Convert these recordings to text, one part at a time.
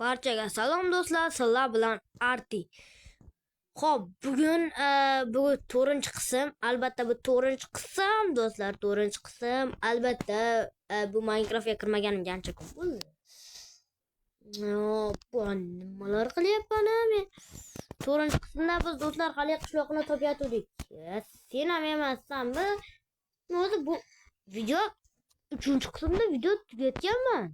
Barchaga salom do'stlar, sizlar bilan Arti. Xo'p, bugun bu 4-qism, albatta bu 4-qism do'stlar, 4-qism. Albatta bu Minecraftga kirmaganimga ancha ko'p bo'ldi. Bu nimalar qilyapman men? 4-qismda biz do'stlar hali qishloqni topyotgandik. Sen ham emassanmi? O'zi bu video 3-qismda video tugatganman.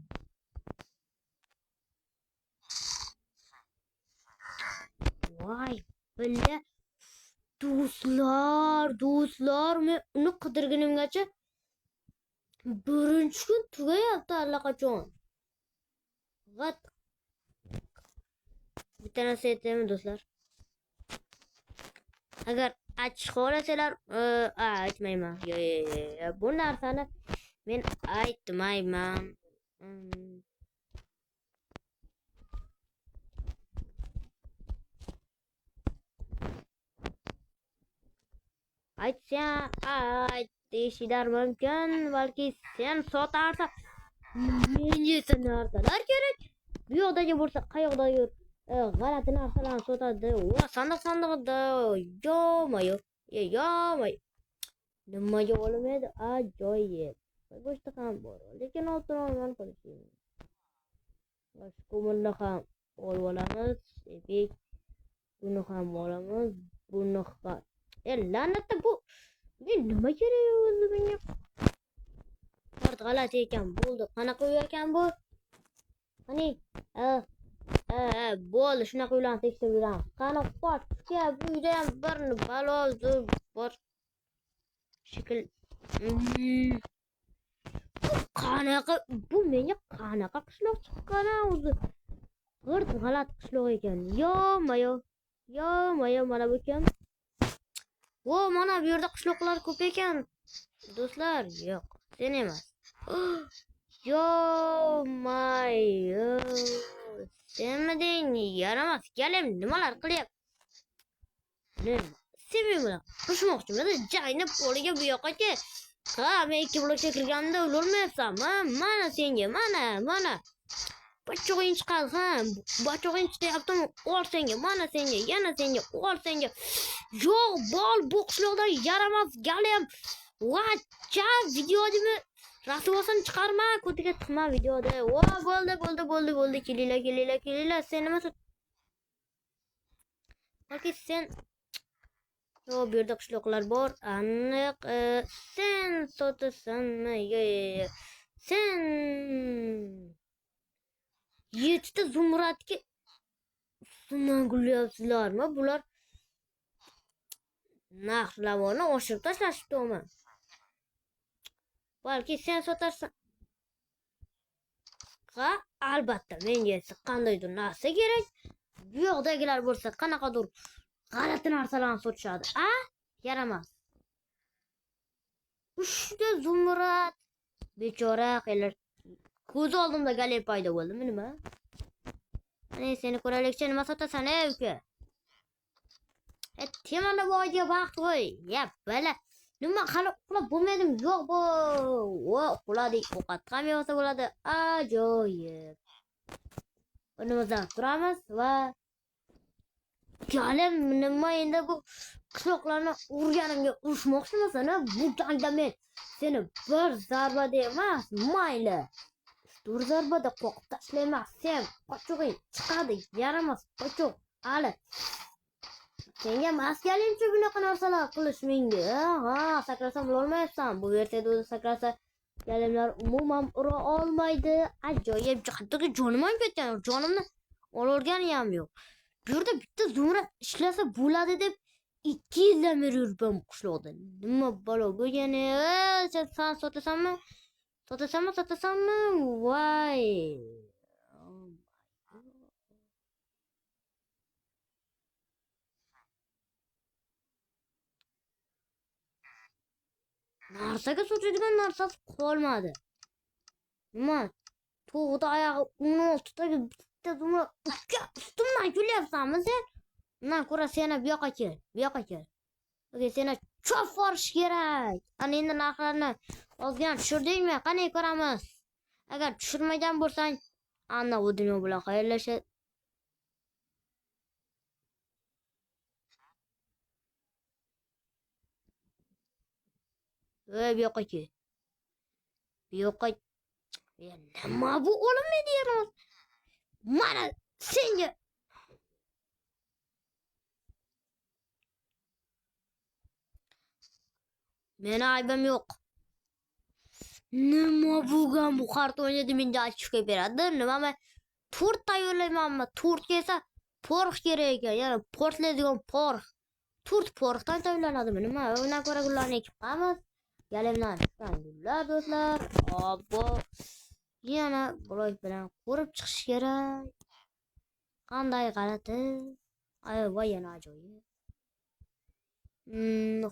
Voy, billa do'stlar, men uni qidirgunimgacha birinchi kun tugayapti allaqachon. G'at. Bitta narsa aytaymi do'stlar? Agar aytish xohlasalar, aytmayman. Yo, bu narsani men aytmayman. Aytsang, ayt deyishlar mumkin, balki sen sotarsan. Menga esa narsalar kerak. Bu yoqdagi bo'lsa, qayoqdagi g'alati narsalarni sotadi. Va sandiq sandig'ida yo'ma-yo, yo'ma. Nimaga olmaydi? Ajoyib. Go'shti ham bor, lekin oltin olmani qilishim. Ko'mirni ham olib olamiz. Epik. Buni ham olamiz. Buni ham. La'natda bu men nima kerak o'zi bunga? Fort g'alati ekan, bo'ldi. Qanaqa uy ekan bu? Qani? Bo'ldi, shunaqa uylarni tekshirib yuramiz. Qani fort, bu uyda ham bir balo zo'r bor. Shekil. Bu qanaqa, bu menga qanaqa qishloq chiqqan o'zi? G'irt g'alati qishloq ekan. Yo-mayo. Yo-mayo, mana bu kim? O, mana bu yerda qishloqlar ko'p ekan. Do'stlar, yo'q, sen emas. Yo-mayo. Senmiding? Yaramas. Galim, nimalar qilyapti? Nima? Sen men bilan urushmoqchimidi? Jangni poliga bu yoqqa kel. Ha, men 2 blokka kirganimda o'lolmayapsanmi? Mana senga, mana, mana. Bachog'ing chiqadi, ha. Bachog'ing chiqyaptimi? Ol senga, mana senga, yana senga, ol senga. Yo'q, bol bu qishloqdan yaramas galim. Vacha, videodimi? Rasvosini chiqarma, ko'tiga tiqma videoda. Va, bo'ldi, bo'ldi, bo'ldi, bo'ldi. Kelinglar, kelinglar, kelinglar. Sen nima balki sen. Yo, bu yerda qishloqlar bor. Aniq, sen sotasanmi? Yo, yo, yo. Sen 7 ta zumradga ustimdan kulyapsizlarmi? Bular narxlarni oshirib tashlashibdimi? Balki sen sotarsan. Ha, albatta menga esa qandaydir narsa kerak. Bu yoqdagilar bo'lsa qanaqadir g'alati narsalarni sotishadi. A? Yaramas. 3 ta zumrad bechora qiylar. Ko'z oldimda galep paydo bo'ldimi nima? Ana seni ko'raylikchi, nima sotasan ey uka? Temani boyga vaqt qo'y. Ya bala. Nima hali uxlab bo'lmadim? Yo'q bu. Va uxladik. Ovqat ham yesa bo'ladi. Ajoyib. O'rnimizdan turamiz va galim nima endi bu qishloqlarni urganimga urushmoqchimisan? Bu jangda men seni bir zarbada emas, mayli. 4 zarbada qoqib tashlayman. Sen qochug'ing chiqadi, yaramas qochuq. Ali. Senga mas kelinchi bunaqa narsalar qilish menga. Ha, sakrasam bo'lmayapsan. Bu versiyada o'zi sakrasa galimlar umuman ura olmaydi. Ajoyib, hattoki jonim ham ketgan, jonimni olorgani ham yo'q. Bu yerda bitta zumra ishlasa bo'ladi deb 2 yildan beri yuribman bu qishloqda. Nima balo bo'lgani? Sen sotasanmi? Sotasanmi, sotasanmi? Voy. Narsaga sotadigan narsasi qolmadi. Nima? To'g'da oyog'i 16 taga bitta zumra uka ustimdan kulyapsanmi sen? Undan ko'ra seni bu yoqqa kel, bu yoqqa kel. Okey, seni chop yuborish kerak. Ana endi narxlarni ozgina tushirdingmi? Qani ko'ramiz. Agar tushirmagan bo'lsang, Ana bu dunyo bilan xayrlashadi. Ey, bu yoqqa kel. Bu yoqqa. Nima bu o'linmaydi yerimiz? Mana senga. Meni aybim yo'q. Nima bo'lgan bu qarta o'ynadi, menga achishga beradi. Nima men tort tayyorlaymanmi? Tortga esa porox kerak ekan. Ya'ni portlaydigan porox. Tort poroxdan tayyorlanadimi? Nima? Undan ko'ra gullarni ekib qo'yamiz. Yalimdan chiqqan gullar do'stlar. Obbo. Yana blok bilan ko'rib chiqish kerak. Qanday g'alati. Ay, voy, yana ajoyib.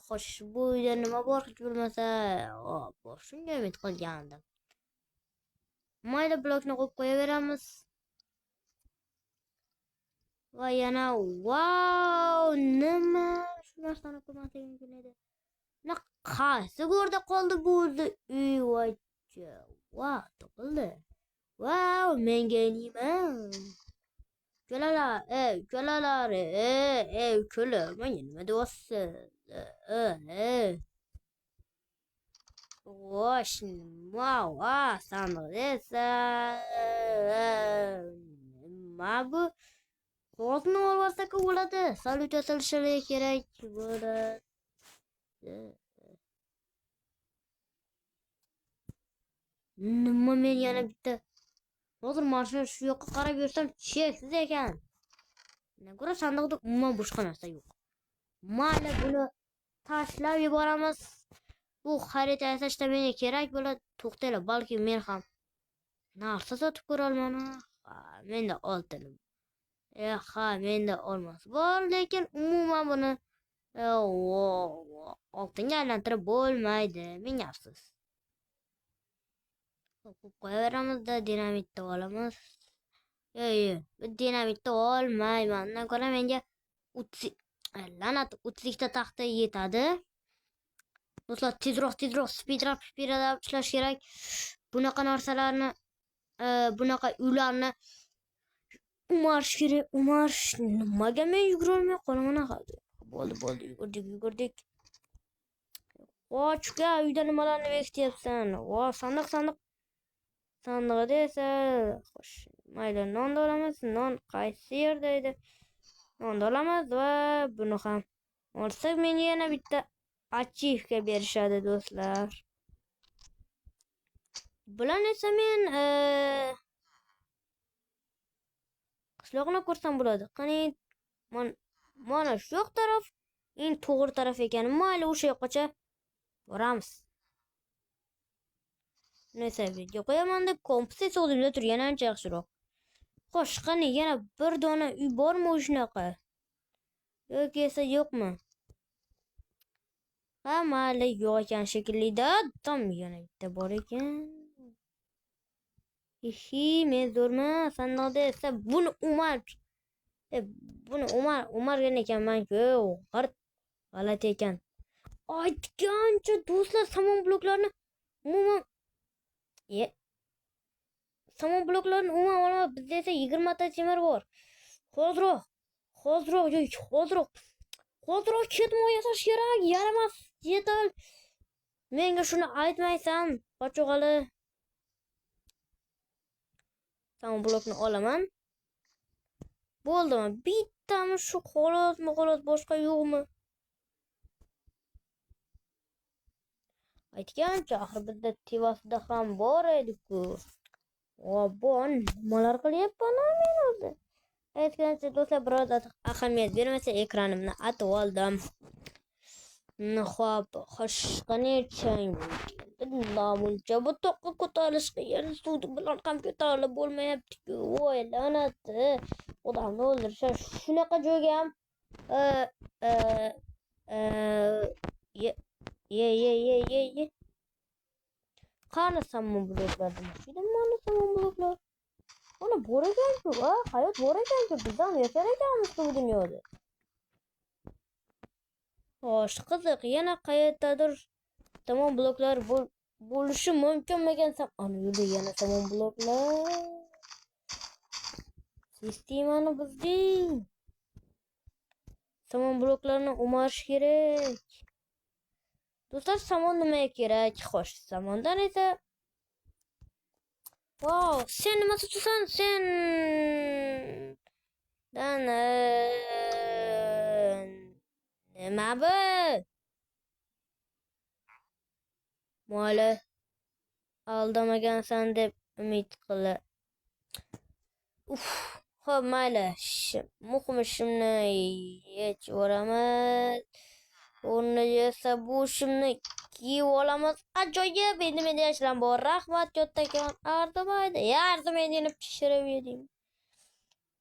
Xo'sh, bu uyda nima bor hech bo'lmasa, obbo, shunga umid qilgandim. Mayli, blokni qo'yib qo'yaveramiz. Va yana vau, nima shu narsani ko'rmasligim mumkin edi. Na qaysi go'rda qoldi bu o'zi? Uy, voycha. Va, topildi. Vau, menga nima? Ukalar, ukalar, ukalar, menga nima deyapsiz? Xo'sh, nima, va, sandiq esa, nima bu? Qog'ozni olsak bo'ladi. Salyut yasalishi kerak bo'ladi. Nima men yana bitta hozir mashina shu yoqqa qarab yursam cheksiz ekan. Undan ko'ra sandiqda umuman boshqa narsa yo'q. Mayli, buni tashlab yuboramiz. Bu xarita yasashda menga kerak bo'ladi. To'xtanglar, balki men ham narsa sotib ko'rolman. Ha, menda oltin. Ha, menda olmos bor, lekin umuman buni oltinga aylantirib bo'lmaydi. Ming afsus. Qo'yib qo'yaveramizda, dinamitni olamiz. Yo'q, yo'q, bu dinamitni olmayman. Undan ko'ra menga la'nat 32 ta taxta yetadi. Do'stlar, tezroq, tezroq speedrun, speedrun ishlash kerak. Bunaqa narsalarni, bunaqa uylarni umarish kerak, umarish. Nimaga men yugurolmay qolaman hozir? Bo'ldi, bo'ldi, yugurdik, yugurdik. Qoch, uka, uyda nimalarni bekityapsan? Vo, sandiq, sandiq. Sandiqda esa, xo'sh, mayli, nonni olamiz. Non qaysi yerda edi? Nonni olamiz va buni ham olsak menga yana bitta achivka berishadi do'stlar. Bularni esa men qishloqni ko'rsam bo'ladi. Qani, mana shu yoq taraf eng to'g'ri taraf ekan. Mayli, o'sha yoqqacha boramiz. Neyse, video qo'yaman deb kompas esa o'zimda turgan ancha yaxshiroq. Xo'sh, qani yana bir dona uy bormi shunaqa? Yoki esa yo'qmi? Ha, mayli, yo'q ekan shekilli-da. Tom yana bitta bor ekan. Hihi, men zo'rman. Sandiqda esa buni Umar, buni Umar, Umargan ekanman-ku. G'art g'alati ekan. Aytgancha do'stlar, somon bloklarni umuman somon bloklarni umuman olma, bizda esa 20 ta temir bor. Hozirroq, hozirroq, yo'q, hozirroq. Hozirroq ketmon yasash kerak, yaramas yetil. Menga shuni aytmaysan, qochoqali. Somon blokni olaman. Bo'ldimi? Bittami shu xolosmi, xolos, boshqa yo'qmi? Aytgancha, axir bizda tevasida ham bor edi-ku. Obbo, nimalar qilyapman men o'zi? Aytgancha do'stlar, biroz ahamiyat bermasa ekranimni atib oldim. Xo'p, xo'sh, qani chang namuncha bu toqqa ko'tarilish qiyin, suv bilan ham ko'tarilib bo'lmayapti-ku. Voy, la'nat. Odamni o'ldirishar shunaqa joyga ham, ye, ye, ye, ye, ye, ye. Qani somon bloklar demoqchi edim, mana somon bloklar. Mana bor ekan-ku, a, hayot bor ekan-ku, biz ham yashar ekanmiz bu dunyoda. Xo'sh, qiziq, yana qayerdadir somon bloklar bo'lishi mumkinmikan? Ana yerda yana somon bloklar. Sistemani buzding. Somon bloklarini o'marish kerak. Do'stlar, somon nimaga kerak? Xo'sh, somondan esa Wow, sen nima sotasan? Sen dan nima bu? Mayli, aldamagansan deb umid qila. Uf, xo'p, mayli. Muhimi shimni yechib yuboramiz. O'rniga esa bu shimni kiyib olamiz. Ajoyib, endi menda yashirin bor. Rahmat kattakon. Arzimaydi. Ya, arzimaydi, endi pishirib yeding.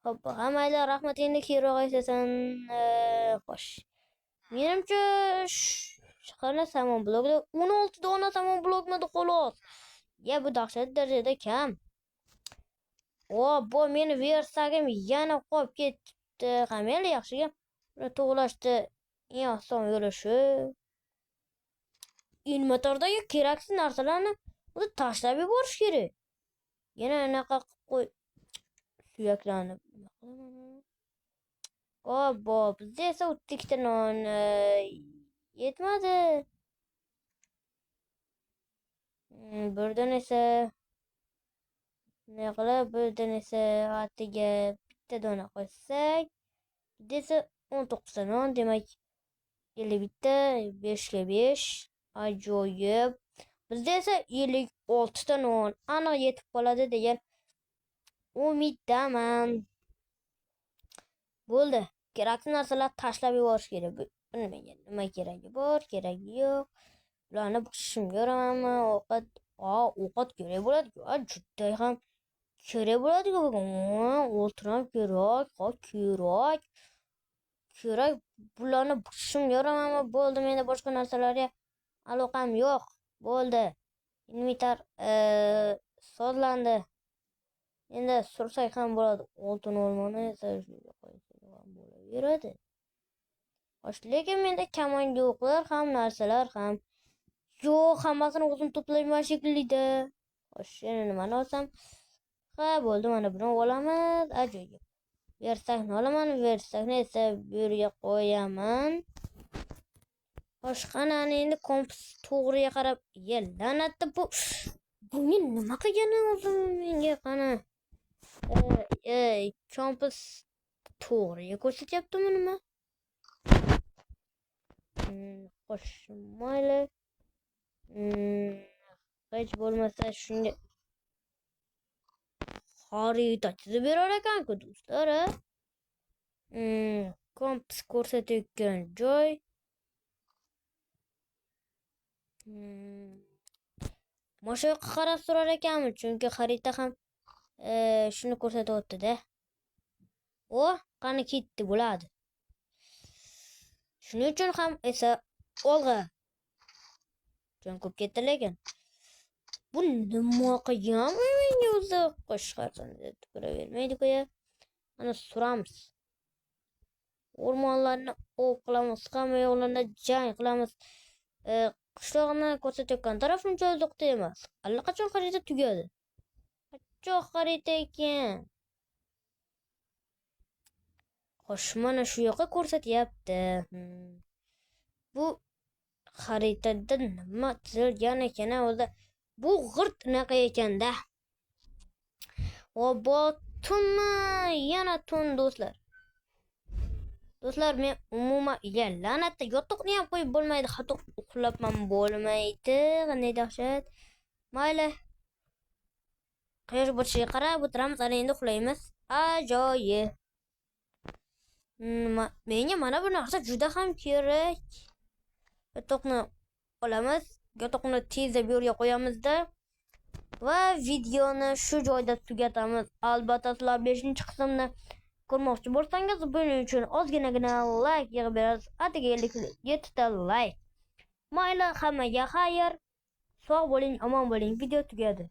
Xo'p, ha, mayli, rahmat, endi keyinroq aytasan. Xo'sh. Menimcha, qani somon blokda 16 dona somon blokmidi xolos. Ya, bu dahshat darajada kam. O, bu meni versagim yana qolib ketdi. Ha, mayli, yaxshi gap. Buni to'g'rilashda eng oson yo'li shu. Inventardagi keraksiz narsalarni o'zi tashlab yuborish kerak. Yana anaqa qilib qo'y. Suyaklarni nima qilaman? Obbo, bizda esa 32 ta non yetmadi. Birdan esa nima qilib, birdan esa atiga bitta dona qo'ysak, bizda esa 19 ta non, demak 51ta, 5 ga 5, ajoyib. Bizda esa 56 ta non aniq yetib qoladi degan umiddaman. Bo'ldi. Kerakli narsalar tashlab yuborish kerak. Bu nimaga? Nima keragi bor, keragi yo'q. Bularni shimga uramanmi? Ovqat, ovqat kerak bo'ladi-ku. Juda ham kerak bo'ladi-ku bugun. Oltin ham kerak, ha, kerak. Kerak. Bularni shimga uramanmi? Bo'ldi, menda boshqa narsalarga aloqam yo'q. Bo'ldi. Inventar sozlandi. Endi sursak ham bo'ladi. Oltin olmani esa shunga qo'ysak ham bo'laveradi. Xo'sh, lekin menda kamon yo'qlar ham, narsalar ham yo'q, hammasini o'zim to'playman shekilli-da. Xo'sh, yana nimani olsam? Ha, bo'ldi, mana buni olamiz. Ajoyib. Versakni olaman, versakni esa bu yerga qo'yaman. Xo'sh, qani endi kompas to'g'riga qarab, ya la'natni bu bunga nima qilgani o'zim menga qani? Kompas to'g'riga ko'rsatyaptimi nima? Xo'sh, mayli. Hech bo'lmasa shunga xarita chizib berar ekan-ku do'stlar, a? Kompas ko'rsatayotgan joy. Mana shu yoqqa qarab turar ekanmi? Chunki xarita ham shuni ko'rsatyapti-da. O, qani ketdi bo'ladi. Shuning uchun ham esa olg'a. Jon ko'p ketdi lekin. Bu nima qilgan menga o'zi qo'shqarsam deb turavermaydi-ku ya. Mana suramiz. O'rmonlarni ov qilamiz, hamma yoqlarni jang qilamiz. Qishlog'ini ko'rsatayotgan taraf uncha uzoqda emas. Allaqachon xarita tugadi. Qachon xarita ekan? Xo'sh, mana shu yoqqa ko'rsatyapti. Bu xaritada nima chizilgan ekan o'zi? Bu g'irt unaqa ekanda. Obbo, tunmi? Yana tun do'stlar. Do'stlar, men umuman ya la'natda yotoqni ham qo'yib bo'lmaydi, hatto uxlab ham bo'lmaydi. Qanday dahshat. Mayli. Quyosh botishiga qarab o'tiramiz, ana endi uxlaymiz. Ajoyib. Menga mana bu narsa juda ham kerak. Yotoqni olamiz, yotoqni tezda bu yerga qo'yamizda va videoni shu joyda tugatamiz. Albatta sizlar 5-qismni ko'rmoqchi bo'lsangiz, buning uchun ozginagina like yig'ib berasiz. Atigi 57 ta like. Mayli, hammaga xayr. Sog' bo'ling, omon bo'ling. Video tugadi.